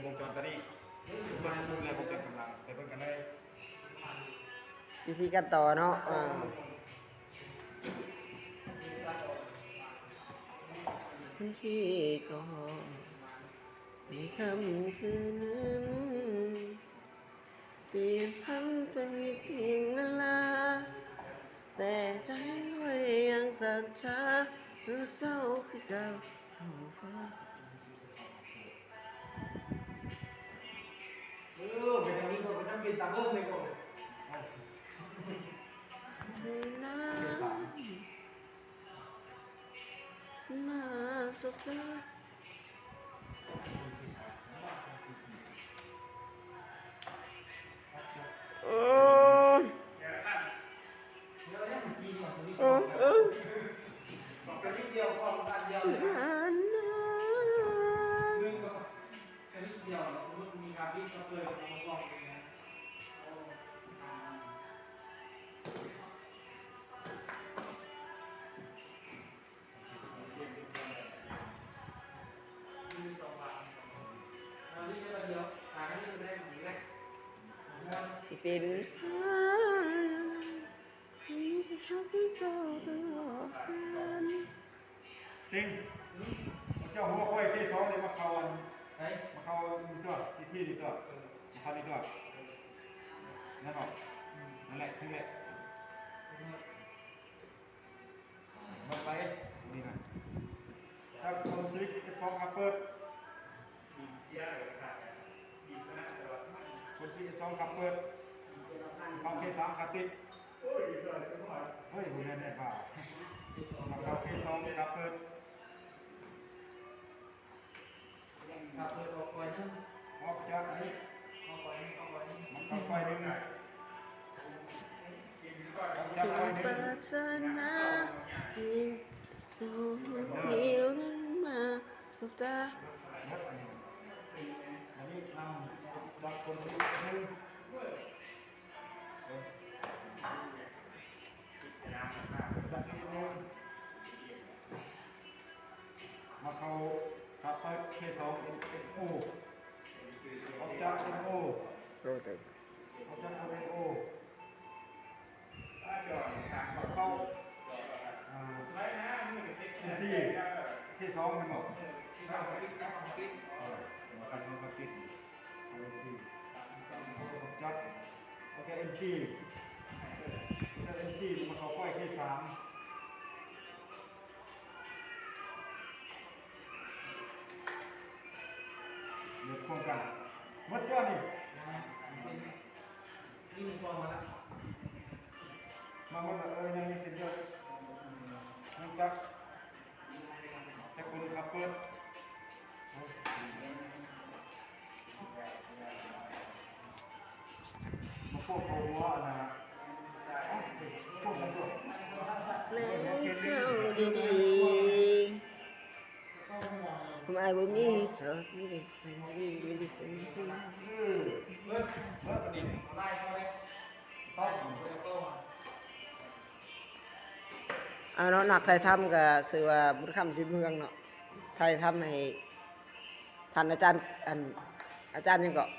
ວົງຈອນຕອນນີ້ ເພິ່ນໃຫ້ໝູນແລະວົງຈອນກຳລັງ ແຕ່ເພິ່ນກໍໄດ້ ວິທີການຕໍ່ເນາະ ອ່າ ວັນທີ່ກໍໃນຄ່ຳຄືນນັ້ນ ປ່ຽນຜັນໄປເປັນເວລາ ແຕ່ໃຈຂ້ອຍຍັງສັດທາ ຮັກເຈົ້າຄືເກົ່າ. ເອີ ໄປທາງນີ້ກໍໄປທາງເປັນຕາເບິ່ງເລີຍກໍ ເອີ ນາ ມາສົບຕາ ໂອ້ ໂອ້ ໂອ້ ນານາ ເປັນ ເຕັງ ເຈົ້າຫົວຂ້ອຍເຄສອງນີ້ມາເຂົ້າອັນ ມາເຂົ້ານີ້ຕົວະ ທີ່ນີ້ຕົວະ ມາເຂົ້ານີ້ຕົວະ ນັ້ນເນາະ ນັ້ນແຫຼະ ຖືກແລ້ວ. ມັນໄປນີ້ນະ ຖ້າຄົນຊີວິດເອັຟສອງຂ້າເປີດ ຄົນຊີວິດເອັຟສອງຂ້າເປີດ ເຂົ້າເຄສາມຂ້າປິດ ເຮີ້ຍ ບໍ່ແມ່ນແນ່ ເຂົ້າເຄສອງຂ້າເປີດ. ຂ້າເປີດອອກໄປໜຶ່ງ ອອກຈາກນີ້ ອອກໄປໜຶ່ງ ອອກໄປໜຶ່ງ ມັນເຂົ້າໄປໜຶ່ງ ອອກຈາກໄປໜຶ່ງ ປາຖະໜາ ເອີ ນີ້ນັ້ນມາສົບຕາ ໝົດອັນນີ້ ອັນນີ້ນຳຈັບຄົນທີ່ໜຶ່ງ. ມາເຂົ້າ ມາເປີດເຄສອງເອັນໂອ ອອກຈາກເອັນໂອ ໂອ້ ເຕີ ອອກຈາກເອັນໂອ ມາເຂົ້າ ອ່າ ເອັນຊີ ເຄສອງແມ່ນບໍ່? ເອີ ມາເຂົ້າເຄສອງກັບປິດ ເອີ ມາເຂົ້າເຄສອງກັບປິດ. ຈັບ ໂອເຄ ເອັນຊີ ເອັນຊີ ມາເຂົ້າໄປເຄສາມ ເລີຍພວມກັນ ໝົດຕົວນີ້ ມາໝົດແລ້ວ ເອີ ຍັງມີເສັ້ນດຽວ ຍັງຈັບ ຈັກຄົນຂັບເປີດ ມາພວກເຂົາຫົວອັນນະ ພວກມັນຕົວະ ແລ້ວເຈົ້າດີໆ ຄວາມອາຍບໍ່ມີ ເຈົ້າມີແຕ່ສິ່ງດີ ມີແຕ່ສິ່ງດີ ເອີ ເບິດ ເບິດອັນນີ້ ເອົາເນາະ ນັກຖ່າຍທຳກໍຊື່ວ່າ ບຸນຄຳ ສີເມືອງເນາະ ຖ່າຍທຳໃຫ້ທ່ານອາຈານ ອັນ ອາຈານຫຍັງເກາະ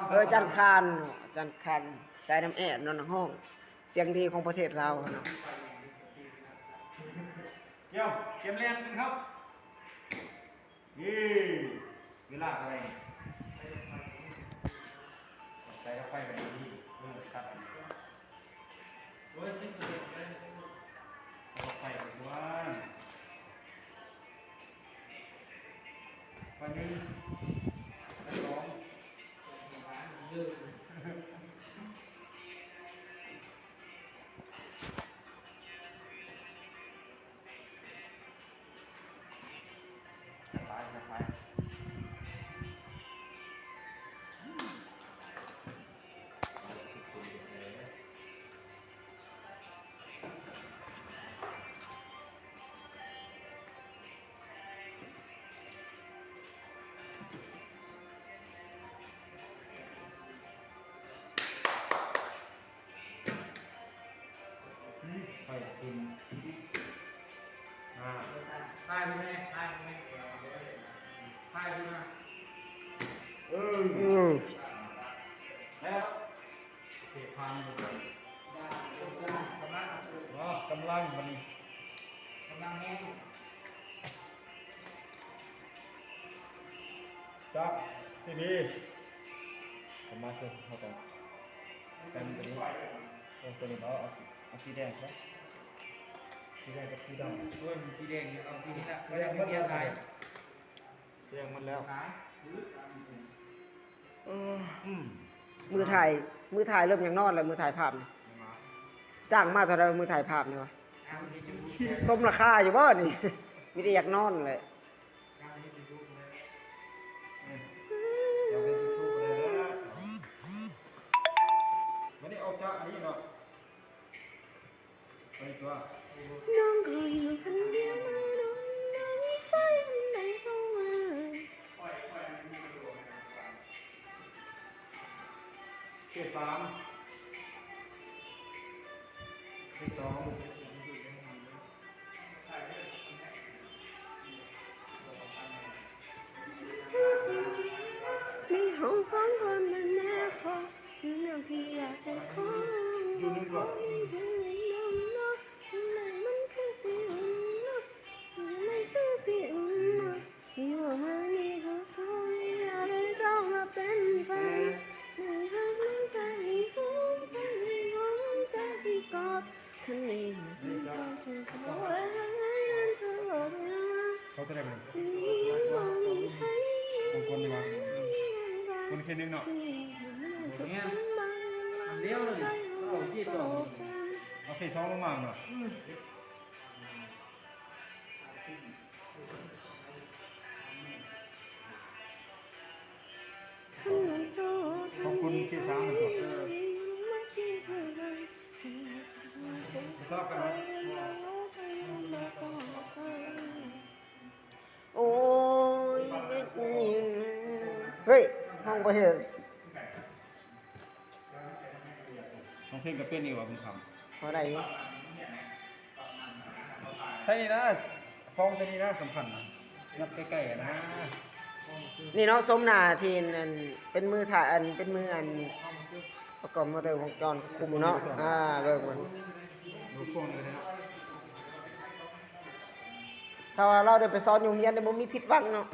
ເອີ ອາຈານຄານເນາະ ອາຈານຄານ ສາຍນ້ຳແອດເນາະ ນັກຮ້ອງສຽງດີຂອງປະເທດລາວເນາະ. ກຽມ ກຽມແລ່ນຂຶ້ນຄັບ. ເອີ ເວລາເທົ່າໃດນີ້? ໃສ່ດອກໄຟໄປນີ້ ເອີ ຕັດອັນນີ້ ໂອ້ຍ ໄປຕົວະ ໄປໜຶ່ງ ໄປສອງ. ໄປຂຶ້ນ ອ່າ ຖ່າຍໄປແມ່ ຖ່າຍໄປແມ່ ຖ່າຍຂຶ້ນມາ. ອືມ ແລ້ວ ໂອເຄ ຜ່ານ ອໍ ກຳລັງ ບັດນີ້ ກຳລັງແຮງ ຈັບ ຊີບີ ເຂົ້າມາ ເຂົ້າກັນ ກັນຕົວນີ້ ເອົາຕົວນີ້ ເອົາ ເອົາສີແດງຊະ ສີແດງກັບສີດຳ ໂອ້ຍ ສີແດງ ເອົາສີນີ້ລະ ສີແດງໝົດແລ້ວ ແດງໝົດແລ້ວ ເອີ ອືມ ມືຖ່າຍ ມືຖ່າຍເລີ່ມຢາກນອນແລ້ວ ມືຖ່າຍພາບນີ້ ຈ້າງມາເທົ່າໃດ ມືຖ່າຍພາບນີ້ວະ ສົມລາຄາຢູ່ບໍ່ນີ້ ມີແຕ່ຢາກນອນແຫຼະ ເອີ ເຈົ້າເຮັດຢູທູບໄດ້ແລ້ວ ບັດນີ້ອອກຈາກອັນນີ້ເນາະ ໄປຕົວະ ນ້ອງກໍຢູ່ຄົນດຽວມາດົນ ບໍ່ມີສາຍອັນໃດເຂົ້າມາ ເຂດສາມ ເຂດສອງ ຄືຊິມີເຮົາສອງຄົນນັ້ນແນ່ພໍ ຢູ່ແນວທີ່ຢາກຈະຂໍ ຢູ່ໃນບໍ່ມີຜູ້ອື່ນນຳເນາະ ຢູ່ໃນມັນຄືຊິອຸ່ນເນາະ ຢູ່ໃນຄືຊິອຸ່ນເນາະ ທີ່ວ່າມື້ນີ້ກໍຂໍຢາກໃຫ້ເຈົ້າມາເປັນແຟນ ໃຫ້ຮັກໃນໃຈທີ່ຫົວໃຈ ໃຫ້ຫົວໃຈທີ່ກອດ ຄັນນີ້ເປັນການທີ່ຂໍໃຫ້ເຈົ້າອອກມາ ເຂົາຕົວໃດບັດນີ້ ນີ້ບໍ່ມີໃຜ ຂອງຄົນນີ້ຫວາ ຄົນເຂດໜຶ່ງເນາະ ແມ່ນ ອັນດຽວເລີຍ ເອົາເຂດສອງ ເອົາເຂດສອງລົງມາເນາະ ອືມ ຂອບຄຸນເຂດສາມ ເອີ ສະລັບກັນເນາະ ໂອ້ຍ ເຮັດນີ້ ເຮີ້ຍ ຮ້ອງບໍ່ເຫັນ ຮ້ອງເພງກໍເປັນອີກວ່າບຸນຄຳ ພໍໄດ້ຢູ່ ໃສ່ນີ້ນະ ຊອງໃສ່ນີ້ນະ ສຳຄັນນະ ຍັບໃກ້ໆນະ ນີ້ເນາະ ສົມໜ້າທີ່ອັນ ເປັນມືຖ່າຍ ອັນ ເປັນມືອັນ ປະກອບມໍເຕີວົງຈອນຄວບຄຸມເນາະ ອ່າ ເບິ່ງ ເບິ່ງ ຖ້າວ່າລາວໄດ້ໄປສອນຢູ່ໂຮງຮຽນນີ້ ບໍ່ມີຜິດຫວັງເນາະ.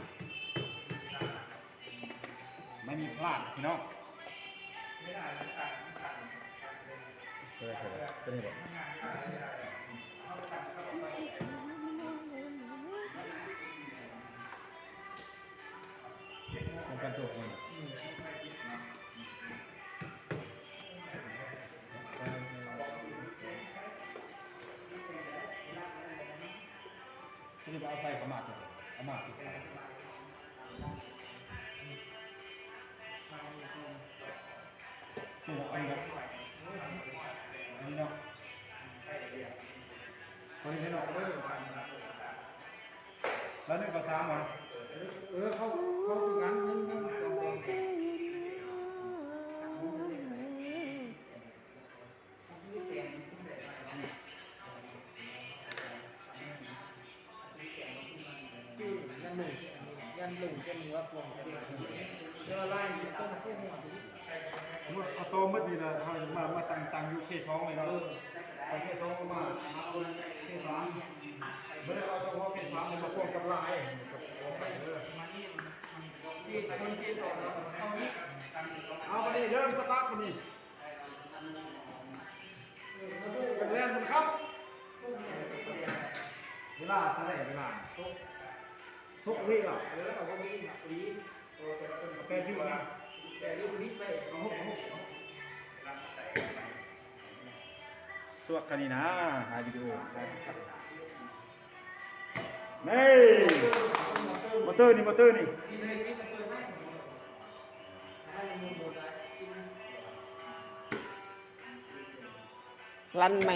ໄມ່ມີພລາດພີ່ນ້ອງ ໂຕນີ້ບໍ່ ປ້ອງກັນຕົວເອງ ຕົວນີ້ບໍ່ເອົາໃສ່ ເອົາມາດ ເອົາມາດ ນີ້ລະ ອັນນີ້ລະ ອັນນີ້ເນາະ ອັນນີ້ເນາະ ລະໜຶ່ງຕໍ່ສາມຫວາ ເອີ ເຂົ້າ ເຂົ້າຄືກັນ ໜຶ່ງ ໜຶ່ງ ສອງ ສອງ ເອົາຕໍ່ໝົດນີ້ລະ ເຮົາມາ ມາຕັ້ງ ຕັ້ງຢູ່ເຄສອງເລີຍເນາະ ເຄສອງມາ ມາເຄສາມ ບໍ່ໄດ້ເອົາສະເພາະເຄສາມນີ້ມາພວມກັບລາຍ ກັບຂອງໄປເດີ ເອົາບັດນີ້ເລີ່ມສະຕາດບັດນີ້. ເວລາເທົ່າໃດ ເວລາ ຫົກ ຫົກວິລະ ເອີ ເອົາຫົກວິນະ ພໍດີ ເອີ ແປດວິນະ ແປດວິນະ ເອົາຫົກ ເອົາຫົກ ເອົາຫົກ ສວກຄັນນີ້ນະ ຖ່າຍວິດີໂອ ນີ້ ມໍເຕີນີ້ ມໍເຕີນີ້. ລັນໄໝ